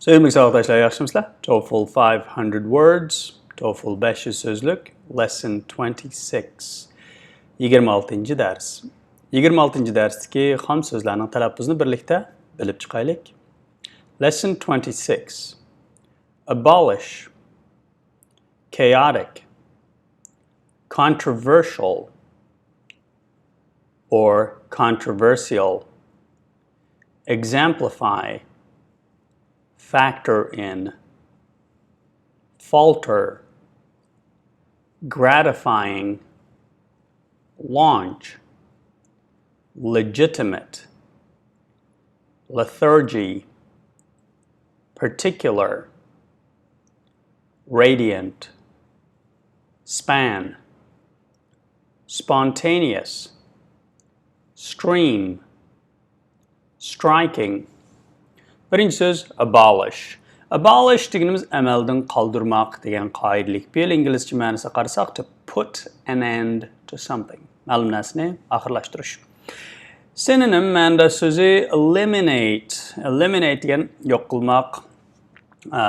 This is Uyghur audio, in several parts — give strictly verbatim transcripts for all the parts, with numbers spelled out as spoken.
سۆيۈملۈك ساۋاقداشلار، ياخشىمۇسىلەر؟ TOEFL five hundred words، TOEFL بەش يۈز سۆزلۈك، lesson twenty-six، يىگىرمە ئالتىنچى دەرس. يىگىرمە ئالتىنچى دەرستىكى خام سۆزلەرنىڭ تەلەپپۇزىنى بىرلىكتە بىلىپ چىقايلىك. Lesson twenty-six. Abolish. Chaotic. Controversial or controversial. Exemplify. Factor in. Falter. Gratifying. Launch. Legitimate. Lethargy. Particular. Radiant. Span. Spontaneous. Stream. Striking. بىرىنچى سۆز abolish. Abolish دېگىنىمىز ئەمەلدىن قالدۇرماق دېگەن قائىدىلىك پېئىل. ئىنگلىزچە مەنىسىگە قارىساق، to put an end to something. مەلۇم نەرسىنى ئاخىرلاشتۇرۇش. Synonym مەنىداش سۆزى eliminate. Eliminate دېگەن يوق قىلماق، ئە،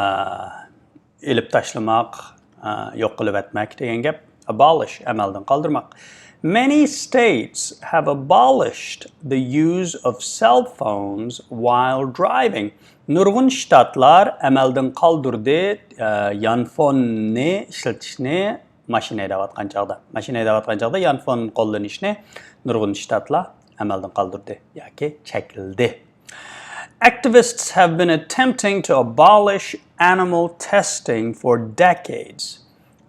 ئېلىپ تاشلىماق، ئە، يوق قىلىۋەتمەك دېگەن گەپ. Abolish، ئەمەلدىن قالدۇرماق. Many states have abolished the use of cell phones while driving. نۇرغۇن شتاتلار ئەمەلدىن قالدۇردى، ئە، يانفوننى ئىشلىتىشنى ماشىنا ھەيدەۋاتقان چاغدا. ماشىنا ھەيدەۋاتقان چاغدا يانفون قوللىنىشنى نۇرغۇن شتاتلار ئەمەلدىن قالدۇردى ياكى چەكلىدى. Activists have been attempting to abolish animal testing for decades.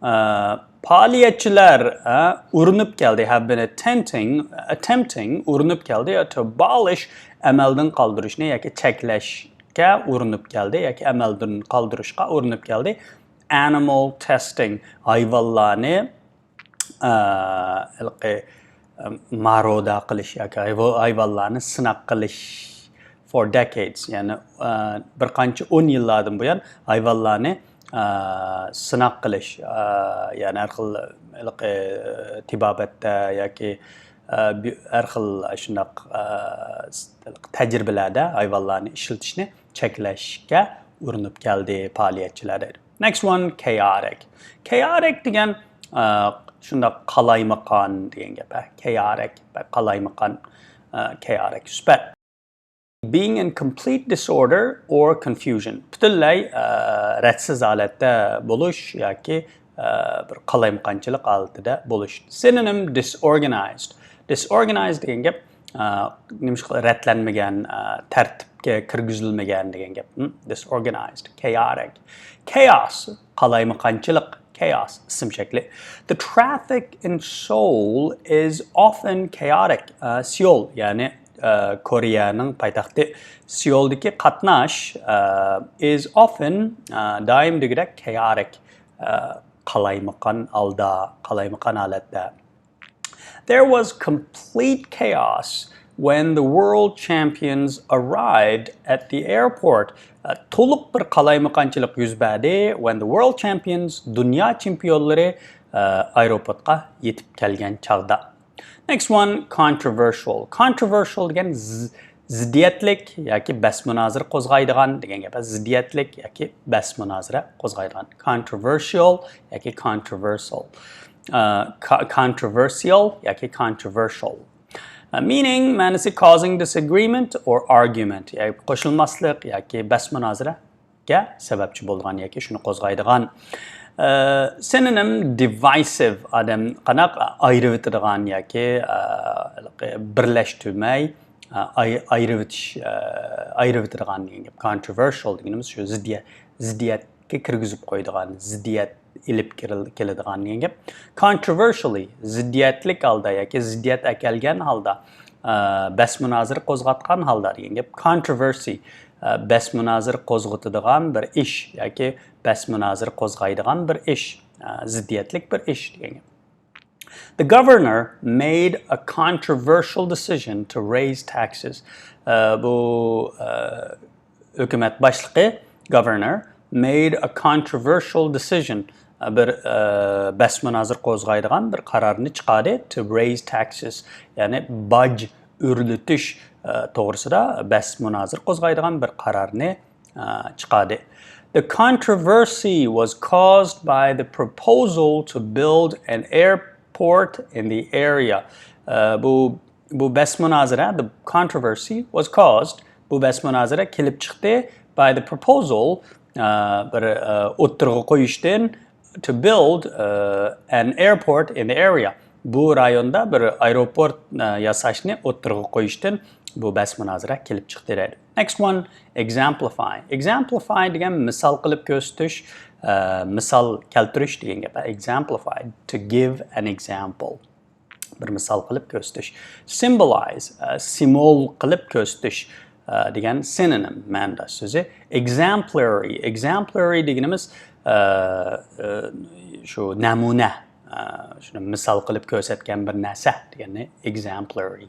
ئە، پائالىيەتچىلەر، ئە، ئۇرۇنۇپ كەلدى، have been attempting، attempting، ئۇرۇنۇپ كەلدى، to abolish، ئەمەلدىن قالدۇرۇشنى ياكى چەكلەشكە ئۇرۇنۇپ كەلدى ياكى ئەمەلدىن قالدۇرۇشقا ئۇرۇنۇپ كەلدى. Animal testing، ھايۋانلارنى ئە، ھېلىقى، ئە، مارودا قىلىش ياكى ھايۋا-، ھايۋانلارنى سىناق قىلىش for decades، يەنى، ئە، بىر قانچە ئون يىللاردىن بۇيان ھايۋانلارنى، ئە، سىناق قىلىش، ئە، يەنى ھەر خىل ھېلىقى تېبابەتتە ياكى، ئە، بۇ-، ھەر خىل شۇنداق، ئە، تەجرىبىلەردە ھايۋانلارنى ئىشلىتىشنى چەكلەشكە ئۇرۇنۇپ كەلدى پائالىيەتچىلەر دەيدۇ. Next one، chaotic. Chaotic دېگەن، ئە، شۇنداق قالايمىقان دېگەن گەپ، ھە. Chaotic، قالايمىقان، ئە، chaotic. سۈپەت. Being in complete disorder or confusion. پۈتۈنلەي، ئە، رەتسىز ھالەتتە بولۇش ياكى، ئە، بىر قالايمىقانچىلىق ھالىتىدە بولۇش. Synonym، disorganized. Disorganized دېگەن گەپ، ئە، نېمىشقا رەتلەنمىگەن، ئە، تەرتىپكە كىرگۈزۈلمىگەن دېگەن گەپ. ھىم؟ Disorganized، chaotic. Chaos، قالايمىقانچىلىق. Chaos، ئىسىم شەكلى. The traffic in Seoul is often chaotic. ئە، سېئۇل، يەنى، ئە، كورېيەنىڭ پايتەختى سېئۇلدىكى قاتناش، ئە، is often، ئە، دائىم دېگۈدەك chaotic، ئە، قالايمىقان ھالدا، قالايمىقان ھالەتتە. There was complete chaos when the world champions arrived at the airport. ئە، تولۇق بىر قالايمىقانچىلىق يۈز بەردى. When the world champions، دۇنيا چېمپىيونلىرى، ئە، ئايروپورتقا يېتىپ كەلگەن چاغدا. Next one، controversial. Controversial دېگەن ز-، زىددىيەتلىك ياكى بەس مۇنازىرە قوزغايدىغان دېگەن گەپ. زىددىيەتلىك ياكى بەس مۇنازىرە قوزغايدىغان. Controversial ياكى controversial. ئە، co-، controversial ياكى controversial. ئە، meaning، مەنىسى، causing disagreement or argument. ياكى قوشۇلماسلىق ياكى بەس مۇنازىرەگە سەۋەبچى بولىدىغان ياكى شۇنى قوزغايدىغان. ئە، synonym، divisive، ئادەم قانداق ئايرىۋېتىدىغان ياكى، ئە، بىرلەشتۈرمەي، ئە، ئاي-، ئايرىۋېتىش، ئە، ئايرىۋېتىدىغان دېگەن گەپ. Controversial دېگىنىمىز شۇ زىددىيەت، زىددىيەتكە كىرگۈزۈپ قويىدىغان، زىددىيەت ئېلىپ كىرىل-، كېلىدىغان دېگەن گەپ. Controversially، زىددىيەتلىك ھالدا ياكى زىددىيەت ئەكەلگەن ھالدا، ئە، بەس مۇنازىرە قوزغاتقان ھالدا دېگەن گەپ. Controversy، ئە، بەس مۇنازىرە قوزغىتىدىغان بىر ئىش ياكى بەس مۇنازىرە قوزغايدىغان بىر ئىش، ئە، زىددىيەتلىك بىر ئىش دېگەن گەپ. The governor made a controversial decision to raise taxes. ئە، بۇ، ئە، ھۆكۈمەت باشلىقى، governor, made a controversial decision. بىر، ئە، بەس مۇنازىرە قوزغايدىغان بىر قارارنى چىقاردى. To raise taxes، يەنى باج ئۆرلىتىش، ئە، توغرىسىدا بەس مۇنازىرە قوزغايدىغان بىر قارارنى ئە، چىقاردى. The controversy was caused by the proposal to build an airport in the area. ئە، بۇ بۇ بەس مۇنازىرە, the controversy was caused, بۇ بەس مۇنازىرە كېلىپ چىقتى by the proposal, ئە، بىر، ئە، ئوتتۇرىغا قويۇشتىن, to build, ئە، an airport in the area. بۇ رايوندا بىر ئايروپورت، ئە، ياساشنى ئوتتۇرىغا قويۇشتىن بۇ بەس مۇنازىرە كېلىپ چىقتى دەيدۇ. Next one, exemplify. Exemplify دېگەن مىسال قىلىپ كۆرسىتىش، ئە، مىسال كەلتۈرۈش دېگەن گەپ. Exemplify, to give an example. بىر مىسال قىلىپ كۆرسىتىش. Symbolize, ئە، سىمۋول قىلىپ كۆرسىتىش، ئە، دېگەن synonym مەنىداش سۆزى. Exemplary, exemplary دېگىنىمىز، ئە، ئە، شۇ نەمۇنە، ئە، شۇنى مىسال قىلىپ كۆرسەتكەن بىر نەرسە دېگەننى exemplary.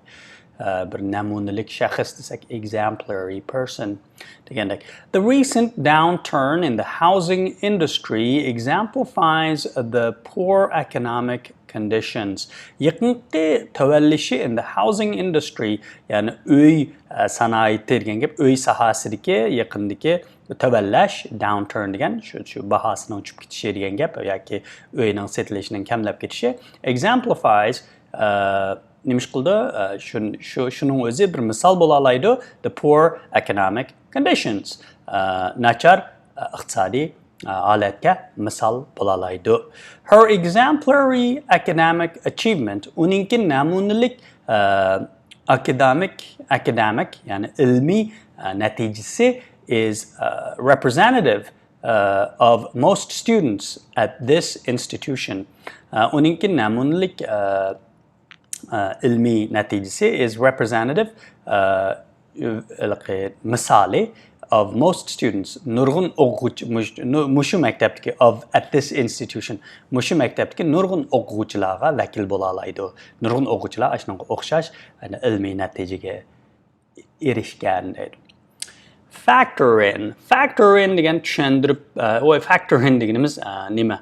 ئە، بىر نەمۇنىلىك شەخس دېسەك، exemplary person دېگەندەك. The recent downturn in the housing industry exemplifies the poor economic conditions. يېقىنقى تۆۋەنلىشى in the housing industry, يەنى ئۆي، ئە، سانائىتى دېگەن گەپ، ئۆي ساھەسىدىكى يېقىندىكى تۆۋەنلەش, downturn دېگەن شۇ، شۇ باھاسىنىڭ چۈشۈپ كېتىشى دېگەن گەپ ياكى ئۆينىڭ سېتىلىشىنىڭ كەملەپ كېتىشى. Exemplifies, ئە، نېمە ئىش قىلىدۇ؟ ئە، شۇ، شۇ، شۇنىڭ ئۆزى بىر مىسال بولالايدۇ. The poor economic conditions. ئە، ناچار، ئە، ئىقتىسادىي، ئە، ھالەتكە مىسال بولالايدۇ. Her exemplary academic achievement, ئۇنىڭكى نەمۇنىلىك، ئە، ئاكادېمىك، ئاكادېمىك، يەنى ئىلمىي، ئە، نەتىجىسى is, ئە، representative, ئە، of most students at this institution. ئە، ئۇنىڭكى نەمۇنىلىك، ئە، ئە، ئىلمىي نەتىجىسى is representative, ئە، ھېلىقى مىسالى of most students, نۇرغۇن ئوقۇغۇچى، مۇش-، نۇ-، مۇشۇ مەكتەپتىكى, of at this institution, مۇشۇ مەكتەپتىكى نۇرغۇن ئوقۇغۇچىلارغا ۋەكىل بولالايدۇ. نۇرغۇن ئوقۇغۇچىلار ئاشۇنىڭغا ئوخشاش، يەنى ئىلمىي نەتىجىگە ئېرىشكەن دەيدۇ. Factor in. Factor in دېگەن چۈشەندۈرۈپ، ئە، ۋاي، factor in دېگىنىمىز، ئە، نېمە؟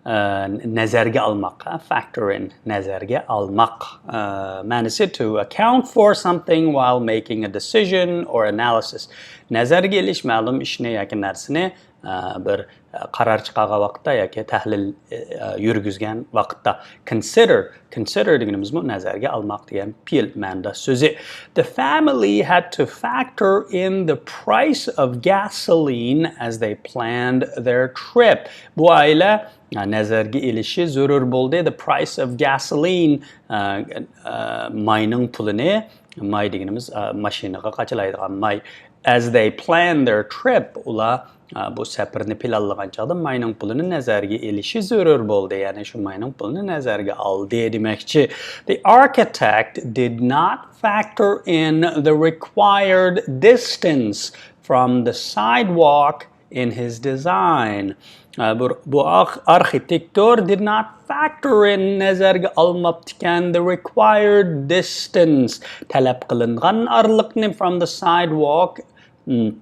ئە، نەزەرگە ئالماق، ھە؟ Factor in، نەزەرگە ئالماق. ئە، مەنىسى to account for something while making a decision or analysis. نەزەرگە ئېلىش مەلۇم ئىشنى ياكى نەرسىنى، ئە، بىر، ئە، قارار چىقارغان ۋاقىتتا ياكى تەھلىل، ئە، يۈرگۈزگەن ۋاقىتتا. Consider. Consider دېگىنىمىزمۇ نەزەرگە ئالماق دېگەن پېئىل مەنىداش سۆزى. The family had to factor in the price of gasoline as they planned their trip. بۇ ئائىلە، ئە، نەزەرگە ئېلىشى زۆرۈر بولدى. The price of gasoline, ئە، ئە، ماينىڭ پۇلىنى، ماي دېگىنىمىز، ئە، ماشىنىغا قاچىلايدىغان ماي. As they plan their trip, ئۇلار، ئە، بۇ سەپىرىنى پىلانلىغان چاغدا ماينىڭ پۇلىنى نەزەرگە ئېلىشى زۆرۈر بولدى. يەنى شۇ ماينىڭ پۇلىنى نەزەرگە ئالدى دېمەكچى. The architect did not factor in the required distance from the sidewalk in his design. ئە، بۇ، بۇ ئارخ-، ئارخىتېكتور did not factor in، نەزەرگە ئالماپتىكەن، the required distance، تەلەپ قىلىنغان ئارىلىقنى، from the sidewalk، م،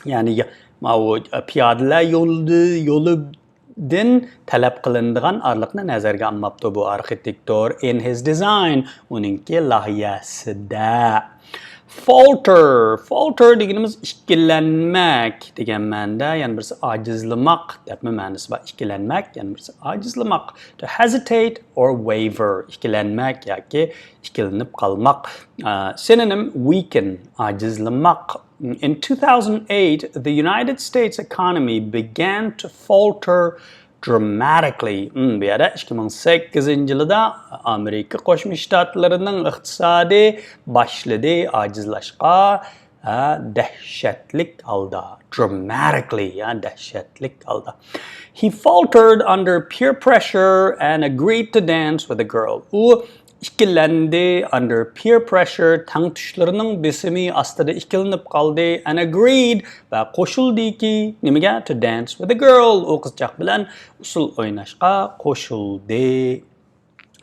يەنى يا-، ماۋۇ، ئە، پىيادىلەر يولى، يولىدىن تەلەپ قىلىنىدىغان ئارىلىقنى نەزەرگە ئالماپتۇ بۇ ئارخىتېكتور in his design، ئۇنىڭكى لايىھەسىدە. Falter. Falter دېگىنىمىز ئىككىلەنمەك دېگەن مەنىدە، يەنە بىرسى ئاجىزلىماق دەپمۇ مەنىسى بار. ئىككىلەنمەك، يەنە بىرسى ئاجىزلىماق. To hesitate or waver. ئىككىلەنمەك ياكى ئىككىلىنىپ قالماق. ئە، synonym weaken، ئاجىزلىماق. In two thousand eight, the United States economy began to falter dramatically. م، بۇ يەردە ئىككى مىڭ سەككىزىنچى يىلىدا ئامېرىكا قوشما شتاتلىرىنىڭ ئىقتىسادى باشلىدى ئاجىزلاشقا، ھە، دەھشەتلىك ھالدا. Dramatically، يا، دەھشەتلىك ھالدا. He faltered under peer pressure and agreed to dance with a girl. ئۇ ئىككىلەندى، under peer pressure، تەڭتۇشلىرىنىڭ بېسىمى ئاستىدا ئىككىلىنىپ قالدى، and agreed، ۋە قوشۇلدىكى، نېمىگە؟ To dance with a girl، ئۇ قىزچاق بىلەن ئۇسسۇل ئويناشقا قوشۇلدى.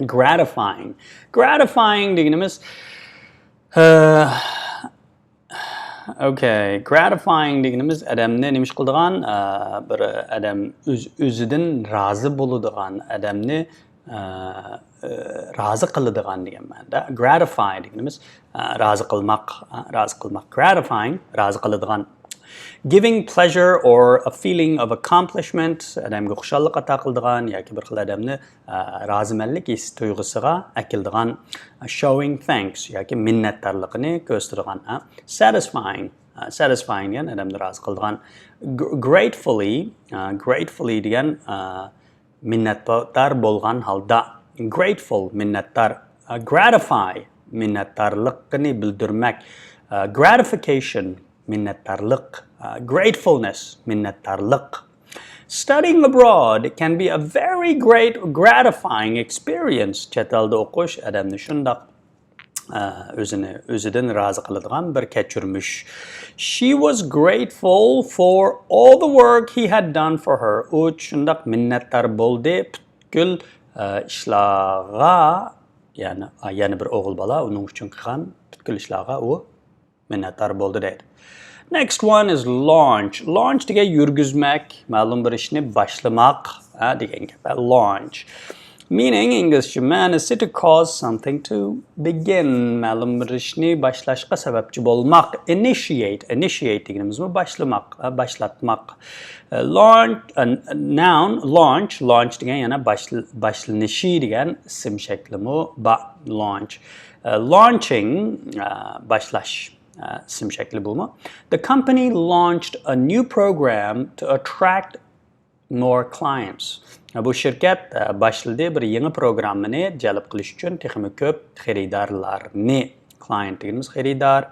Gratifying. Gratifying دېگىنىمىز، ھە، okay، gratifying دېگىنىمىز ئادەمنى نېمە ئىش قىلىدىغان، ئە، بىر ئادەم ئۆز-، ئۆزىدىن رازى بولىدىغان، ئادەمنى، ئە، ئە، رازى قىلىدىغان دېگەن مەنىدە. Gratify دېگىنىمىز، ئە، رازى قىلماق، ئە، رازى قىلماق. Gratifying، رازى قىلىدىغان. Giving pleasure or a feeling of accomplishment، ئادەمگە خۇشاللىق ئاتا قىلىدىغان ياكى بىر خىل ئادەمنى، ئە، رازىمەنلىك ھېس تۇيغۇسىغا ئەكېلىدىغان، showing thanks ياكى مىننەتدارلىقىنى كۆرسىتىدىغان، ئە، satisfying، ئە، satisfying دېگەن ئادەمنى رازى قىلىدىغان، gr-، gratefully، ئە، gratefully دېگەن، ئە، مىننەتدار بولغان ھالدا، grateful مىننەتدار، ئە، gratify مىننەتدارلىقىنى بىلدۈرمەك، ئە، gratification مىننەتدارلىق، ئە، gratefulness مىننەتدارلىق. Studying abroad can be a very great gratifying experience. چەت ئەلدە ئوقۇش ئادەمنى شۇنداق، ئە، ئۆزىنى، ئۆزىدىن رازى قىلىدىغان بىر كەچۈرمىش. She was grateful for all the work he had done for her. ئۇ شۇنداق مىننەتدار بولدى پۈتكۈل، ئە، ئىشلارغا، يەنى، ئە، يەنە بىر ئوغۇل بالا ئۇنىڭ ئۈچۈن قىلغان پۈتكۈل ئىشلارغا ئۇ مىننەتدار بولدى دەيدۇ. Next one is launch. Launch دېگەن يۈرگۈزمەك، مەلۇم بىر ئىشنى باشلىماق، ھە، دېگەن گەپ. Launch. Meaning، ئىنگلىزچە مەنىسى to cause something to begin. مەلۇم بىر ئىشنى باشلاشقا سەۋەبچى بولماق. Initiate. Initiate دېگىنىمىزمۇ باشلىماق، ھە، باشلاتماق. Launch، noun، launch. Launch دېگەن يەنە باشل-، باشلىنىشى دېگەن ئىسىم شەكلىمۇ بار. Launch. Launching، باشلاش. ئىسىم شەكلى بۇمۇ. The company launched a new program to attract more clients. بۇ شىركەت، ئە، باشلىدى بىر يېڭى پروگراممىنى جەلپ قىلىش ئۈچۈن تېخىمۇ كۆپ خېرىدارلارنى. Client دېگىنىمىز خېرىدار.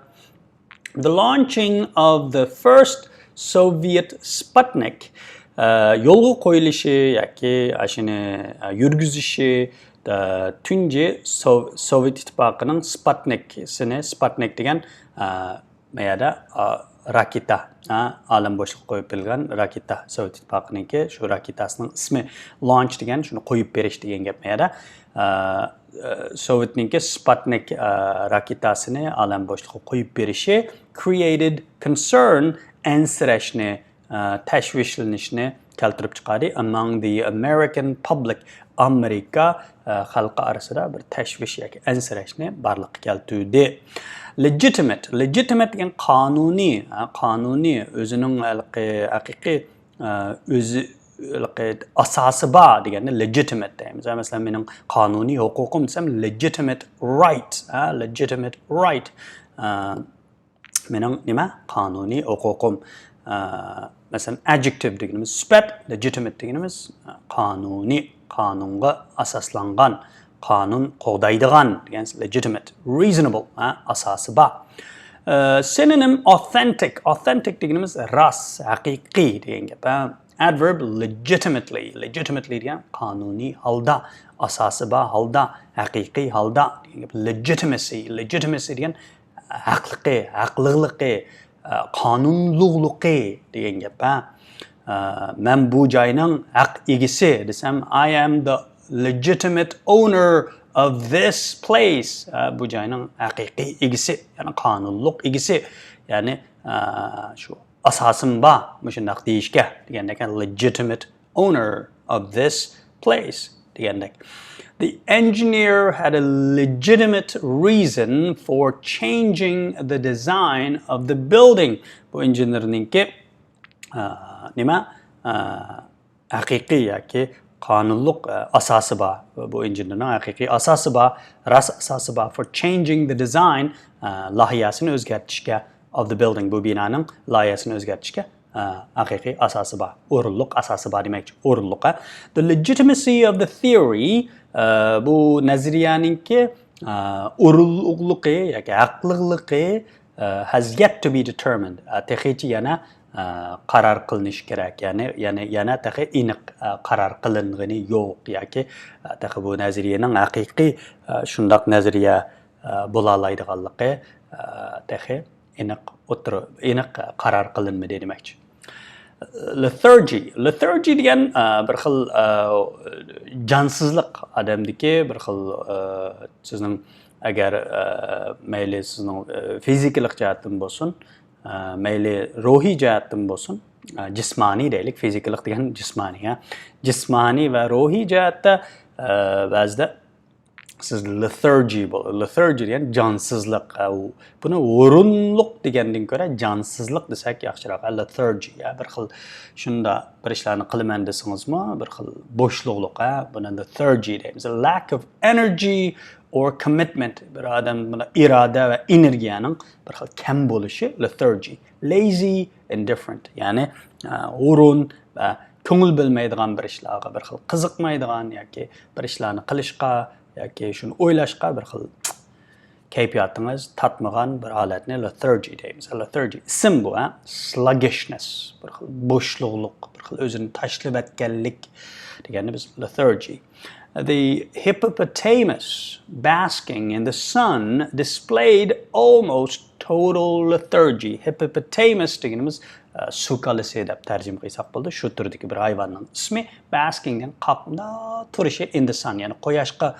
The launching of the first Soviet Sputnik، ئە، يولغا قويۇلۇشى ياكى ئاشۇنى، ئە، يۈرگۈزۈشى، ئە، تۇنجى سوۋ-، سوۋېت ئىتتىپاقىنىڭ سپۇتنىكسىنى، سپۇتنىك دېگەن، ئە، ما يەردە، ئا، راكېتا، ئا، ئالەم بوشلۇققا قويۇپ بېرىلگەن راكېتا، سوۋېت ئىتتىپاقىنىڭكى شۇ راكېتاسىنىڭ ئىسمى لانچ دېگەن، شۇنى قويۇپ بېرىش دېگەن گەپ ما يەردە. ئا، ئا، سوۋېتنىڭكى سپۇتنىك، ئا، راكېتاسىنى ئالەم بوشلۇققا قويۇپ بېرىشى created concern، ئەنسىرەشنى، ئا، تەشۋىشلىنىشنى كەلتۈرۈپ چىقاردى among the American public، ئامېرىكا، ئە، خەلقى ئارىسىدا بىر تەشۋىش ياكى ئەنسىرەشنى بارلىققا كەلتۈردى. Legitimate، legitimate دېگەن قانۇنىي، ئە، قانۇنىي، ئۆزىنىڭ ھېلىقى ھەقىقىي، ئە، ئۆزى، ھېلىقى ئاساسى بار دېگەندە legitimate دەيمىز. مەسىلەن، مېنىڭ قانۇنىي ھوقۇقۇم دېسەم، legitimate right، ئە، legitimate right. ئە، مېنىڭ نېمە؟ قانۇنىي ھوقۇقۇم. ئە، مەسىلەن، adjective دېگىنىمىز سۈپەت، legitimate دېگىنىمىز، ئە، قانۇنىي، قانۇنغا ئاساسلانغان، قانۇن قوغدايدىغان دېگەن legitimate، reasonable، ئە، ئاساسى بار. ئە، synonym authentic، authentic دېگىنىمىز راست، ھەقىقىي دېگەن گەپ، ئە. Adverb legitimately، legitimately دېگەن قانۇنىي ھالدا، ئاساسى بار ھالدا، ھەقىقىي ھالدا دېگەن گەپ. Legitimacy، legitimacy دېگەن ھەقلىقى، ھەقلىقلىقى، ئە، قانۇنلۇقلۇقى دېگەن گەپ، ھە. ئە، مەن بۇ جاينىڭ ھەق ئىگىسى دېسەم، I am the legitimate owner of this place. ئە، بۇ جاينىڭ ھەقىقىي ئىگىسى، يەنى قانۇنلۇق ئىگىسى، يەنى، ئە، شۇ ئاساسىم بار مۇشۇنداق دېيىشكە دېگەندەك، legitimate owner of this place دېگەندەك. The engineer had a legitimate reason for changing the design of the building. بۇ ئىنژېنېرنىڭكى، ئە، نېمە، ئە، ھەقىقىي ياكى قانۇنلۇق، ئە، ئاساسى بار. بۇ ئىنژېنېرنىڭ ھەقىقىي ئاساسى بار، راست ئاساسى بار for changing the design، ئە، لايىھەسىنى ئۆزگەرتىشكە، of the building، بۇ بىنانىڭ لايىھەسىنى ئۆزگەرتىشكە، ئە، ھەقىقىي ئاساسى بار، ئورۇنلۇق ئاساسى بار دېمەكچى، ئورۇنلۇق، ئە. The legitimacy of the theory، ئە، بۇ نەزەرىيەنىڭكى، ئە، ئورۇنلۇقلۇقى ياكى ھەقلىقلىقى، ئە، has yet to be determined، ئە، تېخىچە يەنە، ئە، قارار قىلىنىشى كېرەك، يەنى، يەنى، يەنە تېخى ئېنىق، ئە، قارار قىلىنغىنى يوق ياكى، ئە، تېخى بۇ نەزەرىيەنىڭ ھەقىقىي، ئە، شۇنداق نەزەرىيە، ئە، بولالايدىغانلىقى، ئە، تېخى ئېنىق ئوتتۇرا، ئېنىق قارار قىلىنمىدى دېمەكچى. Lethargy. Lethargy دېگەن، ئە، بىر خىل، ئە، جانسىزلىق، ئادەمدىكى بىر خىل، ئە، سىزنىڭ ئەگەر، ئە، مەيلى سىزنىڭ، ئە، فىزىكىلىق جەھەتتىن بولسۇن، ئە، مەيلى روھىي جەھەتتىن بولسۇن، ئە، جىسمانىي دەيلىك، فىزىكىلىق دېگەن جىسمانىي، ھە. جىسمانىي ۋە روھىي جەھەتتە، ئە، بەزىدە سىز lethargy بول، lethargy دېگەن جانسىزلىق. ھە، ئۇ، بۇنى ھۇرۇنلۇق دېگەندىن كۆرە جانسىزلىق دېسەك ياخشىراق. ھە، lethargy، ھە، بىر خىل شۇندا بىر ئىشلارنى قىلىمەن دېسىڭىزمۇ بىر خىل بوشلۇقلۇق. ھە، بۇنى lethargy دەيمىز. Lack of energy or commitment، بىر ئادەم بۇنى ئىرادە ۋە ئېنېرگىيەنىڭ بىر خىل كەم بولۇشى، lethargy. Lazy, indifferent، يەنى ئە، ھۇرۇن ۋە كۆڭۈل بۆلمەيدىغان بىر ئىشلارغا، بىر خىل قىزىقمايدىغان ياكى بىر ئىشلارنى قىلىشقا ياكى شۇنى ئويلاشقا بىر خىل كەيپىياتىڭىز تارتمىغان بىر ھالەتنى lethargy دەيمىز. Lethargy ئىسىم بۇ، ھە؟ Sluggishness، بىر خىل بوشلۇقلۇق، بىر خىل ئۆزىنى تاشلىۋەتكەنلىك دېگەننى بىز lethargy. The hippopotamus basking in the sun displayed almost total lethargy. Hippopotamus دېگىنىمىز ئە، سۇ كالىسى دەپ تەرجىمە قىلساق بولىدۇ. شۇ تۈردىكى بىر ھايۋاننىڭ ئىسمى. Basking دېگەن قاقلىنىپ تۇرۇشى، in the sun، يەنى قۇياشقا،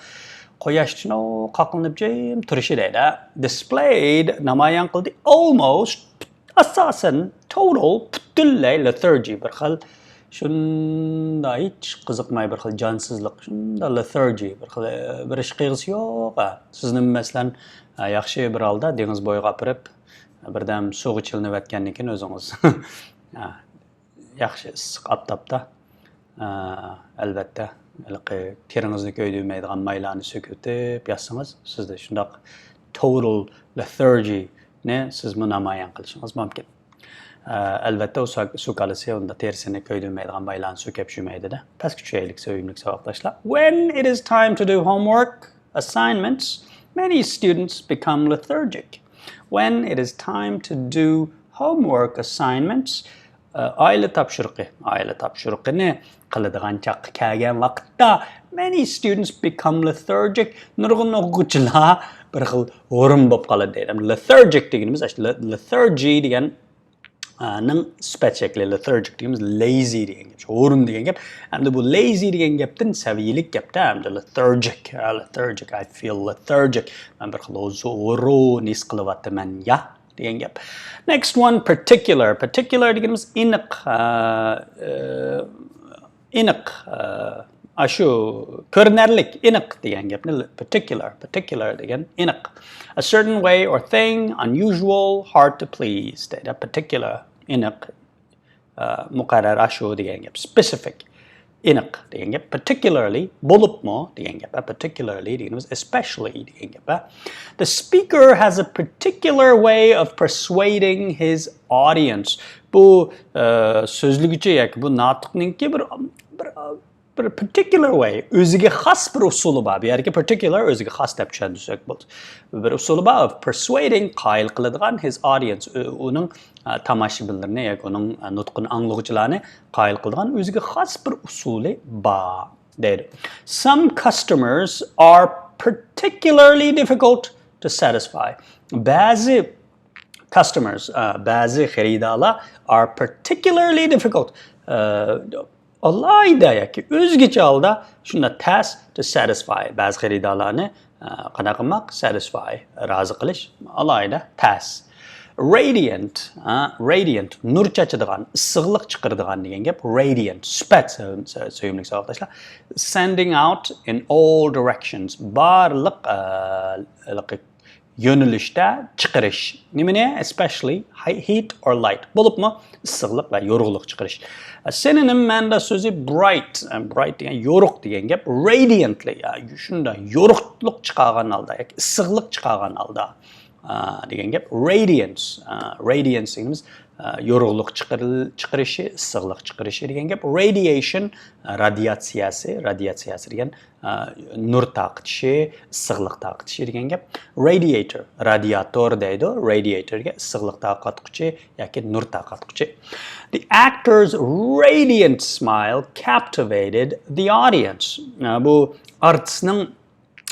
قۇياشتا قاقلىنىپ جىم تۇرۇشى دەيدۇ. Displayed، نامايان قىلدى. Almost، ئاساسەن، total، پۈتۈنلەي lethargy، بىر خىل شۇنداق ھېچ قىزىقماي، بىر خىل جانسىزلىق، شۇنداق lethargy، بىر خىل، ئە، بىر ئىش قىلغۇسى يوق. ئە، سىزنى، مەسىلەن، ئە، ياخشى بىر ھالدا دېڭىز بويىغا ئاپىرىپ، بىردەم سۇغا چىلىنىۋەتكەندىن كېيىن ئۆزىڭىز، ئە، ياخشى ئىسسىق ئاپتاپتا، ئە، ئەلۋەتتە، ھېلىقى تېرىڭىزنى كۆيدۈرمەيدىغان مايلارنى سۈركىۋېتىپ ياتسىڭىز، سىزدە شۇنداق total lethargy نى سىزمۇ نامايان قىلىشىڭىز مۇمكىن. ئە، ئەلۋەتتە، ئۇ سۇ، سۇ كالىسى ئۇنداق تېرىسىنى كۆيدۈرمەيدىغان مايلارنى سۈركەپ يۈرمەيدۇ-دە. پەسكە چۈشەيلىك، سۆيۈملۈك ساۋاقداشلار. When it is time to do homework, assignments, many students become lethargic. When it is time to do homework, assignments, ئە، ئائىلە تاپشۇرۇقى، ئائىلە تاپشۇرۇقىنى قىلىدىغان چاغقا كەلگەن ۋاقىتتا، many students become lethargic، نۇرغۇن ئوقۇغۇچىلار بىر خىل ھۇرۇن بولۇپ قالىدۇ دەيدۇ. Lethargic دېگىنىمىز، ئاشۇ le-، lethargy دېگەن، ئە، نىڭ سۈپەت شەكلى، lethargic دېگىنىمىز lazy دېگەن گەپ، ھۇرۇن دېگەن گەپ. ئەمدى بۇ lazy دېگەن گەپتىن سەۋىيەلىك گەپتە، ئەمدى lethargic، ئە، lethargic، I feel lethargic، مەن بىر خىل ھۇرۇن ھېس قىلىۋاتىمەن يا دېگەن گەپ. Next one، particular. Particular دېگىنىمىز ئېنىق، ئە، ئېنىق، ئە، ئاشۇ كۆرۈنەرلىك، ئېنىق دېگەن گەپنى particular، particular دېگەن ئېنىق. A certain way or thing, unusual, hard to please دەيدۇ. Particular، ئېنىق، ئە، مۇقەررەر، ئاشۇ دېگەن گەپ. Specific، ئېنىق دېگەن گەپ. Particularly، بولۇپمۇ دېگەن گەپ. Particularly دېگىنىمىز especially دېگەن گەپ. The speaker has a particular way of persuading his audience. بۇ، ئە، سۆزلىگۈچى ياكى بۇ ناتىقنىڭكى بىر، بىر، بىر particular way، ئۆزىگە خاس بىر ئۇسۇلى بار. بۇ يەردىكى particular ئۆزىگە خاس دەپ چۈشەندۈرسەك بولىدۇ. بىر ئۇسۇلى بار، persuading، قايىل قىلىدىغان، his audience، ئۇ-، ئۇنىڭ، ئە، تاماشىبىنلىرىنى ياكى ئۇنىڭ، ئە، نۇتقىنى ئاڭلىغۇچىلارنى قايىل قىلىدىغان ئۆزىگە خاس بىر ئۇسۇلى بار دەيدۇ. Some customers are particularly difficult to satisfy. بەزى customers، ئە، بەزى خېرىدارلار are particularly difficult، ئە، ئالاھىدە ياكى ئۆزگىچە ھالدا شۇنداق تەس to satisfy، بەزى خېرىدارلارنى، ئە، قانداق قىلماق، satisfy، رازى قىلىش ئالاھىدە تەس. Radiant، ئە، radiant، نۇر چاچىدىغان، ئىسسىقلىق چىقىرىدىغان دېگەن گەپ. Radiant، سۈپەت، سۆ-، سۆ-، سۆيۈملۈك ساۋاقداشلار. Sending out in all directions، بارلىق، ئە، ھېلىقى يۆنىلىشتە چىقىرىش. نېمىنى؟ Especially he-، heat or light. بولۇپمۇ ئىسسىقلىق ۋە يورۇقلۇق چىقىرىش. Synonym مەنىداش سۆزى bright. Bright دېگەن يورۇق دېگەن گەپ. Radiantly، يا، شۇنداق يورۇقلۇق چىقارغان ھالدا ياكى ئىسسىقلىق چىقارغان ھالدا، ئا، دېگەن گەپ. Radiance، ئا، radiance دېگىنىمىز، ئا، يورۇقلۇق چىقىرىل-، چىقىرىشى، ئىسسىقلىق چىقىرىشى دېگەن گەپ. Radiation، ئا، رادىياتسىيەسى، رادىياتسىيەسى دېگەن ئا، نۇر تارقىتىشى، ئىسسىقلىق تارقىتىشى دېگەن گەپ. Radiator، رادىياتور دەيدۇ. رادىياتورغا ئىسسىقلىق تارقاتقۇچى ياكى نۇر تارقاتقۇچى. The actor's radiant smile captivated the audience. ئا، بۇ ئارتىسنىڭ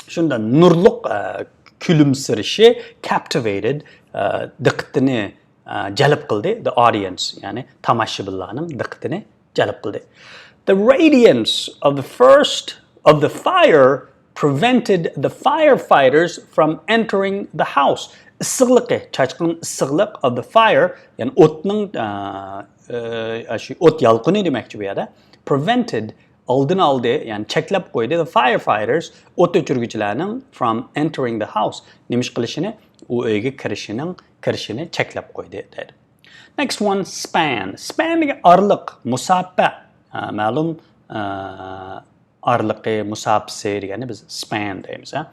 شۇنداق نۇرلۇق، ئا، كۈلۈمسىرىشى captivated، ئا، دىققىتىنى، ئا، جەلپ قىلدى. The audience، يەنى تاماشىبىنلارنىڭ دىققىتىنى جەلپ قىلدى. The radiance of the first of the fire prevented the firefighters from entering the house. ئىسسىقلىقى، چاچقان ئىسسىقلىق of the fire، يەنى ئوتنىڭ، ئە، ئە، شۇ ئوت يالقۇنى دېمەكچى بۇ يەردە. Prevented ئالدىنى ئالدى، يەنى چەكلەپ قويدى. The firefighters، ئوت ئۆچۈرگۈچىلەرنىڭ، from entering the house، نېمە ئىش قىلىشىنى، ئۇ ئۆيگە كىرىشىنىڭ، كىرىشىنى چەكلەپ قويدى دەيدۇ. Next one، span. Span دېگەن ئارىلىق، مۇساپە. ئە، مەلۇم، ئە، ئارىلىقى، مۇساپىسى دېگەننى بىز span دەيمىز، ھە.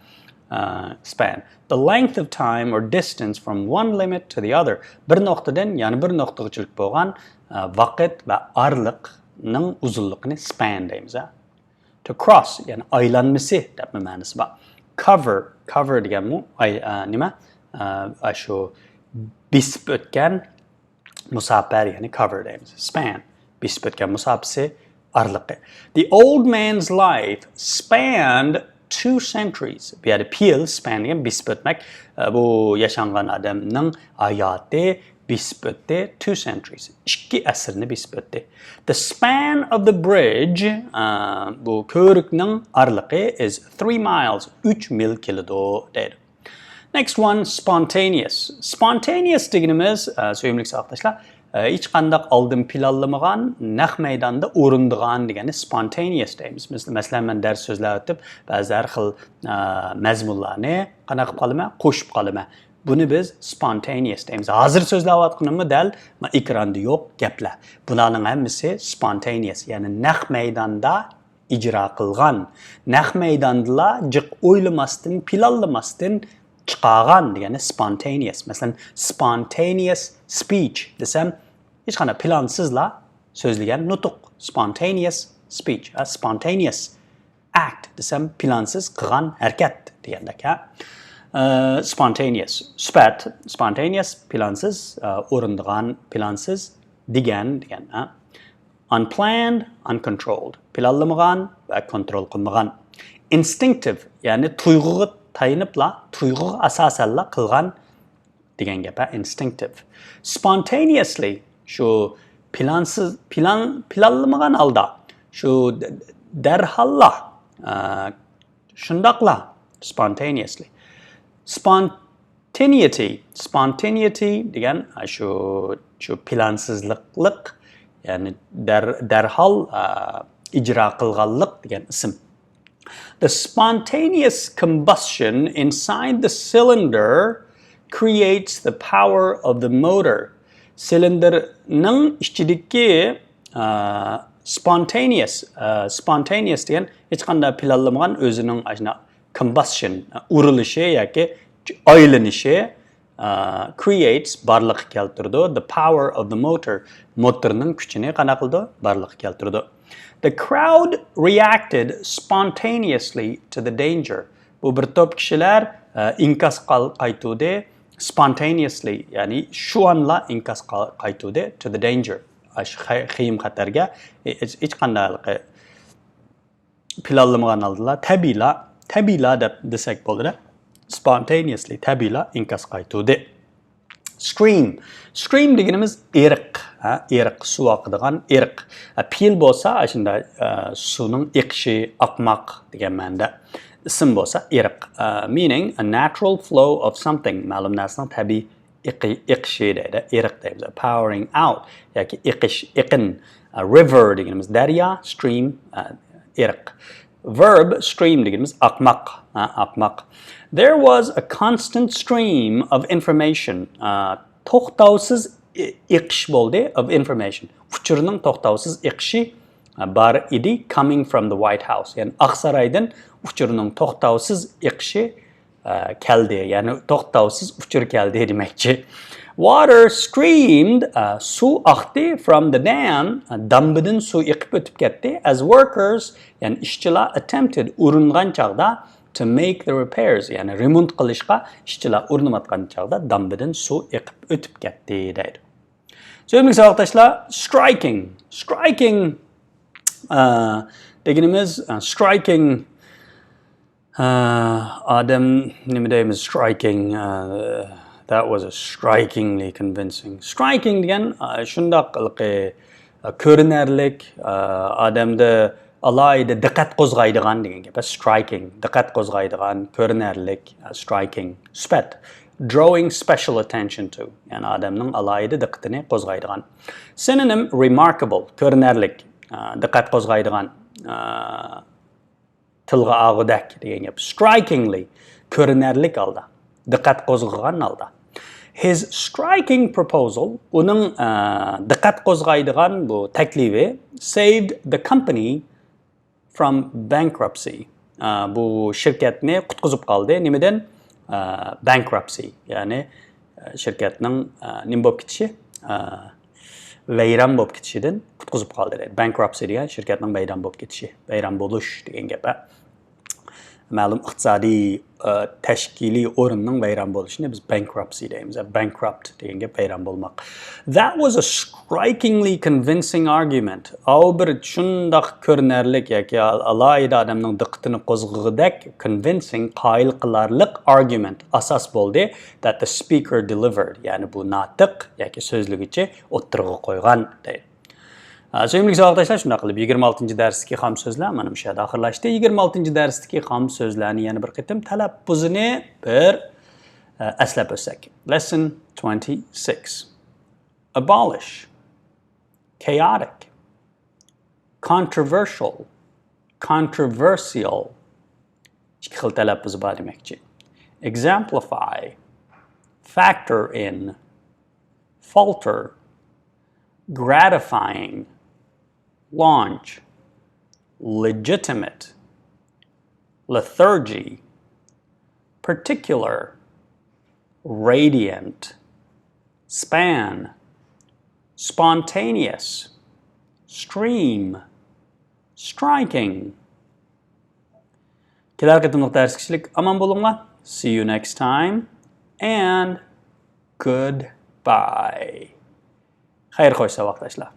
ئە، span. The length of time or distance from one limit to the other. بىر نۇقتىدىن يەنە بىر نۇقتىغىچىلىك بولغان، ئە، ۋاقىت ۋە ئارىلىقنىڭ ئۇزۇنلۇقىنى span دەيمىز، ھە. To cross، يەنى ئايلانمىسى دەپمۇ مەنىسى بار. Cover، cover دېگەنمۇ ئاي-، ئە، نېمە؟ ئە، ئاشۇ بېسىپ ئۆتكەن مۇساپە دېگەننى cover دەيمىز. Span، بېسىپ ئۆتكەن مۇساپىسى، ئارىلىقى. The old man's life spanned two centuries. بۇ يەردە peel، span دېگەن بېسىپ ئۆتمەك. ئە، بۇ ياشانغان ئادەمنىڭ ھاياتى بېسىپ ئۆتتى، two centuries، ئىككى ئەسىرنى بېسىپ ئۆتتى. The span of the bridge، ئە، بۇ كۆۋرۈكنىڭ ئارىلىقى، is three miles، ئۈچ مىل كېلىدۇ دەيدۇ. Next one، spontaneous. Spontaneous دېگىنىمىز، ئە، سۆيۈملۈك ساۋاقداشلار، ئە، ھېچقانداق ئالدىن پىلانلىمىغان، نەق مەيداندا ئورۇندىغان دېگەننى spontaneous دەيمىز. مەس-، مەسىلەن، مەن دەرس سۆزلەۋېتىپ، بەزىدە ھەر خىل، ئە، مەزمۇنلارنى قانداق قىلىپ قالىمەن؟ قوشۇپ قالىمەن. بۇنى بىز spontaneous دەيمىز. ھازىر سۆزلەۋاتقىنىممۇ دەل مانا ئېكراندا يوق گەپلەر. بۇلارنىڭ ھەممىسى spontaneous، يەنى نەق مەيداندا ئىجرا قىلغان، نەق مەيداندىلا جىق ئويلىماستىن، پىلانلىماستىن چىقارغان دېگەننى spontaneous. مەسىلەن، spontaneous speech دېسەم، ھېچقانداق پىلانسىزلا سۆزلىگەن نۇتۇق. Spontaneous speech، ھە، spontaneous act دېسەم، پىلانسىز قىلغان ھەرىكەت دېگەندەك، ھە. ئە، spontaneous، سۈپەت، spontaneous، پىلانسىز، ئە، ئورۇندىغان، پىلانسىز، دېگەن، دېگەن، ھە. Unplanned، uncontrolled، پىلانلىمىغان ۋە كونترول قىلمىغان. Instinctive، يەنى تۇيغۇغا تايىنىپلا، تۇيغۇغا ئاساسەنلا قىلغان دېگەن گەپ، ھە، instinctive. Spontaneously، شۇ پىلانسىز، پىلان، پىلانلىمىغان ھالدا، شۇ د-، دەرھاللا، ئە، شۇنداقلا، spontaneously. Spontaneity، spontaneity دېگەن، ئە، شۇ، شۇ پىلانسىزلىقلىق، يەنى دەر-، دەرھال، ئە، ئىجرا قىلغانلىق دېگەن ئىسىم. The spontaneous combustion inside the cylinder creates the power of the motor. سىلىندىرنىڭ ئىچىدىكى، ئە، spontaneous، ئە، spontaneous دېگەن ھېچقانداق پىلانلىمىغان ئۆزىنىڭ ئاشۇنداق combustion، ئۇرۇلۇشى ياكى ئايلىنىشى، ئە، creates، بارلىققا كەلتۈرىدۇ، the power of the motor، موتورنىڭ كۈچىنى قانداق قىلىدۇ؟ بارلىققا كەلتۈرىدۇ. The crowd reacted spontaneously to the danger. بۇ بىر توپ كىشىلەر، ئە، ئىنكاس قال-، قايتۇردى، spontaneously، يەنى شۇئانلا ئىنكاس قا-، قايتۇردى، to the danger. ئاشۇ خە-، خېيىم خەتەرگە، ئى-، ھېچ-، ھېچقانداق پىلانلىمىغان ھالدىلا، تەبىئىيلا، تەبىئىيلا دەپ دېسەك بولىدۇ. Spontaneously، تەبىئىيلا ئىنكاس قايتۇردى. Stream. Stream دېگىنىمىز ئېرىق، ھە، ئېرىق، سۇ ئاقىدىغان ئېرىق. ھە، peel بولسا، ئاشۇنداق، ئە، سۇنىڭ ئېقىشى، ئاقماق دېگەن مەنىدە. ئىسىم بولسا ئېرىق. ئە، meaning a natural flow of something. مەلۇم نەرسىنىڭ تەبىئىي ئېقى-، ئېقىشى دەيدۇ، ئېرىق دەيمىز. Pouring out ياكى ئېقىش، ئېقىن. ئە، river دېگىنىمىز دەريا، stream، ئە، ئېرىق. Verb، stream دېگىنىمىز ئاقماق، ھە، ئاقماق. There was a constant stream of information. ئە، توختاۋسىز ئې-، ئېقىش بولدى، of information. ئۇچۇرنىڭ توختاۋسىز ئېقىشى، ئە، بار ئىدى، coming from the White House. يەنى ئاقسارايدىن ئۇچۇرنىڭ توختاۋسىز ئېقىشى، ئە، كەلدى، يەنى توختاۋسىز ئۇچۇر كەلدى دېمەكچى. Water streamed، ئە، سۇ ئاقتى، from the dam، ئە، دامبىدىن سۇ ئېقىپ ئۆتۈپ كەتتى، as workers، يەنى ئىشچىلار، attempted، ئۇرۇنغان چاغدا، to make the repairs، يەنى رېمونت قىلىشقا ئىشچىلار ئۇرۇنۇۋاتقان چاغدا دامبىدىن سۇ ئېقىپ ئۆتۈپ كەتتى دەيدۇ. سۆيۈملۈك ساۋاقداشلار، striking، striking، ئە، دېگىنىمىز، ئە، striking، ئادەم نېمە دەيمىز، striking، that was a strikingly convincing. Striking دېگەن، شۇنداق ھېلىقى، كۆرۈنەرلىك، ئادەمدە ئالاھىدە دىققەت قوزغايدىغان دېگەن گەپ. Striking، دىققەت قوزغايدىغان، كۆرۈنەرلىك، striking. سۈپەت، drawing special attention to، يەنى ئادەمنىڭ ئالاھىدە دىققىتىنى قوزغايدىغان. Synonym، remarkable، كۆرۈنەرلىك، دىققەت قوزغايدىغان. ئە، تىلغا ئالغۇدەك دېگەن گەپ. Strikingly، كۆرۈنەرلىك ھالدا، دىققەت قوزغىغان ھالدا. His striking proposal، ئۇنىڭ، ئە، دىققەت قوزغايدىغان بۇ تەكلىپى، saved the company from bankruptcy. ئە، بۇ شىركەتنى قۇتقۇزۇپ قالدى. نېمىدىن؟ ئە، bankruptcy، يەنى، ئە، شىركەتنىڭ، ئە، نېمە بولۇپ كېتىشى؟ ئە، ۋەيران بولۇپ كېتىشىدىن قۇتقۇزۇپ قالدى دەيدۇ. Bankruptcy دېگەن شىركەتنىڭ ۋەيران بولۇپ كېتىشى، ۋەيران بولۇش دېگەن گەپ، ھە. مەلۇم ئىقتىسادىي، ئە، تەشكىلىي ئورۇننىڭ ۋەيران بولۇشىنى بىز bankruptcy دەيمىز. Bankrupt دېگەن گەپ ۋەيران بولماق. That was a strikingly convincing argument. ئاۋۇ بىر شۇنداق كۆرۈنەرلىك ياكى ئالاھىدە ئادەمنىڭ دىققىتىنى قوزغىغۇدەك convincing، قايىل قىلارلىق argument، ئاساس بولدى، that the speaker delivered، يەنى بۇ ناتىق ياكى سۆزلىگۈچى ئوتتۇرىغا قويغان دەيدۇ. ئا، سۆيۈملۈك ساۋاقداشلار، شۇنداق قىلىپ يىگىرمە ئالتىنچى دەرستىكى خام سۆزلەر مانا مۇشۇ يەردە ئاخىرلاشتى. يىگىرمە ئالتىنچى دەرستىكى خام سۆزلەرنى يەنە بىر قېتىم تەلەپپۇزىنى بىر، ئە، ئەسلەپ ئۆتسەك. Lesson twenty-six. Abolish. Chaotic. Controversial. Controversial. ئىككى خىل تەلەپپۇزى بار دېمەكچى. Exemplify. Factor in. Falter. Gratifying. Launch. Legitimate. Lethargy. Particular. Radiant. Span. Spontaneous. Stream. Striking. كېلەر قېتىملىق دەرسكىچىلىك ئامان بولۇڭلار. See you next time and goodbye. خەير خوش ساۋاقداشلار.